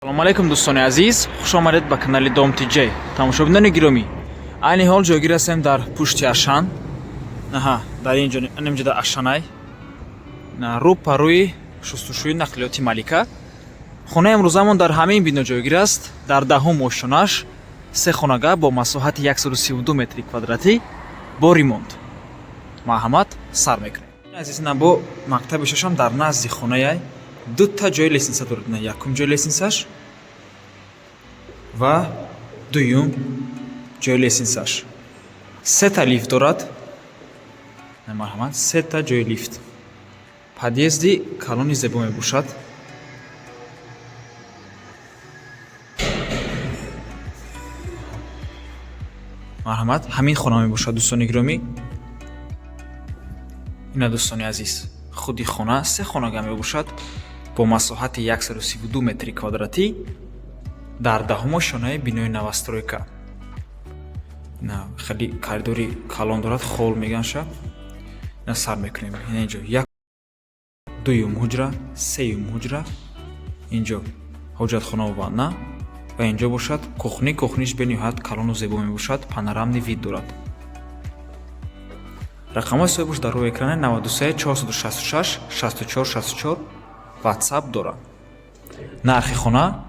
Салому алайкум, дӯстони азиз, хуш омадед ба канали Дом ТJ. Тамошобинони гиромӣ, айни ҳол ҷойгир ҳастем дар пушти Ашан. Аҳа, дар ин ҷо, инҷо дар Ашанай. Рӯ па рӯи шустушӯи нақлиёти Малика. Хонаи имрӯзамон дар ҳамин бино ҷойгир аст, дар 10-ум ошёнаш, се хонага бо масоҳати 132 метри квадратӣ бо ремонт. Марҳамат, сар мекунем. Азиз, ина бо мактаби шашам дар назди хонаяй, дута ҷои лестница дорад. Ина якум ҷои лестницаш ва дуюм ҷои лестницаш. Сета лифт дорад. Марҳамат, сета ҷои лифт. Подъезди калони зебо мебошад. Марҳамат, ҳамин хона мебошад, дӯстони гиромӣ. Ина, дӯстони азиз, худи хона се хонага мебошад бо масоҳати 132 метри квадратӣ дар 10-ум ошёнаи бинои новостройка. Ина хеле коридори калон дорад, холл меганша. Ина сар мекунем. Ина инҷо як, дуюм ҳуҷра, сеюм ҳуҷра, инҷо ҳоҷатхона ванна ва инҷо бошад кухни. Кухниш бениҳоят калону зебо мебошад, панорамный вид дорад. Рақамҳои соҳибаш дар рӯи экрани: 93 466 64 64, WhatsApp дорад. Нархи хона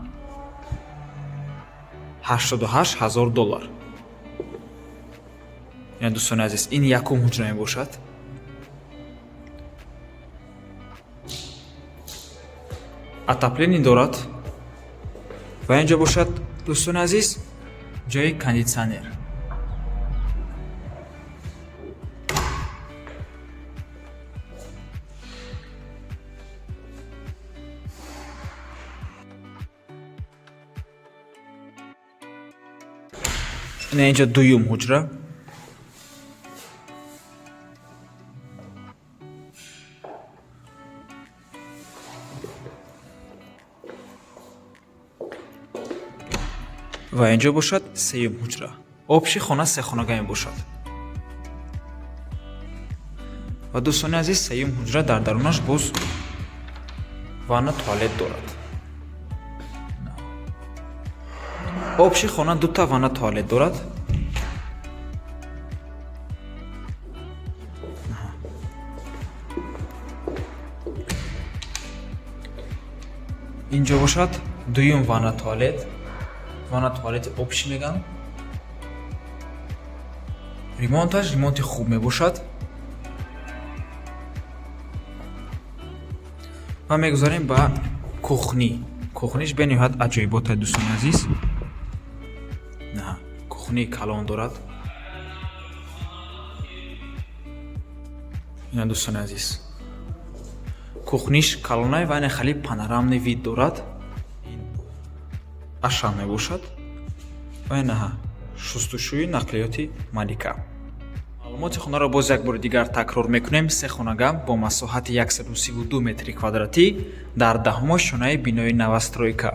88 ҳазор доллар. Ина, дӯстони азиз, ин якум ҳуҷра мебошад. Отопление дорад ва инҷо бошад, дӯстони азиз, ҷои кондитсионер. Ина инҷо дуюм ҳуҷра. Ва инҷо бошад сеюм ҳуҷра. Общий хона се хонага мебошад. Ва, дӯстони азиз, сеюм ҳуҷра дар дарунаш боз ванна, туалет дорад. Общий хона дута ванна, туалет дорад. Инҷо бошад дуюм ванна, туалет. Ванна, туалети общий меган. Ремонташ ремонти хуб мебошад. Ва мегузарем ба кухни. Кухниш бениҳоят аҷоибота, дӯстони азиз. Кухнии калон дорад. Ина, дӯстони азиз, кухниш калонай ва ина хеле панорамный вид дорад. Ашан мебошад ва инаҳа шустушӯи нақлиёти Малика. Маълумоти хонаро боз як бори дигар такрор мекунем: се хонага бо масоҳати 132 метри квадратӣ дар 10-ум ошёнаи бинои новостройка.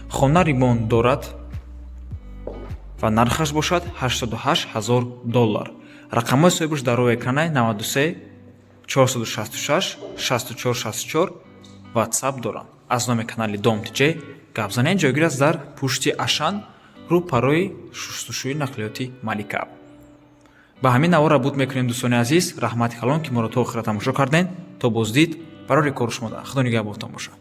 Хона ремонт дорад ва нархаш бошад 88 ҳазор доллар. Рақамҳои соҳибаш дар рӯи экранай: 93 466 64 64, WhatsApp доранд. Аз номи канали Дом ТJ гап занед, ҷойгир аст дар пушти Ашан, рӯ парои шустушӯи нақлиёти Малика. Ба ҳамин навора буд мекунем, дӯстони азиз. Раҳмати калон, ки моро то охира тамошо кардем. То боздид, барори кору шумо, Худо нигаҳбонтон бошад.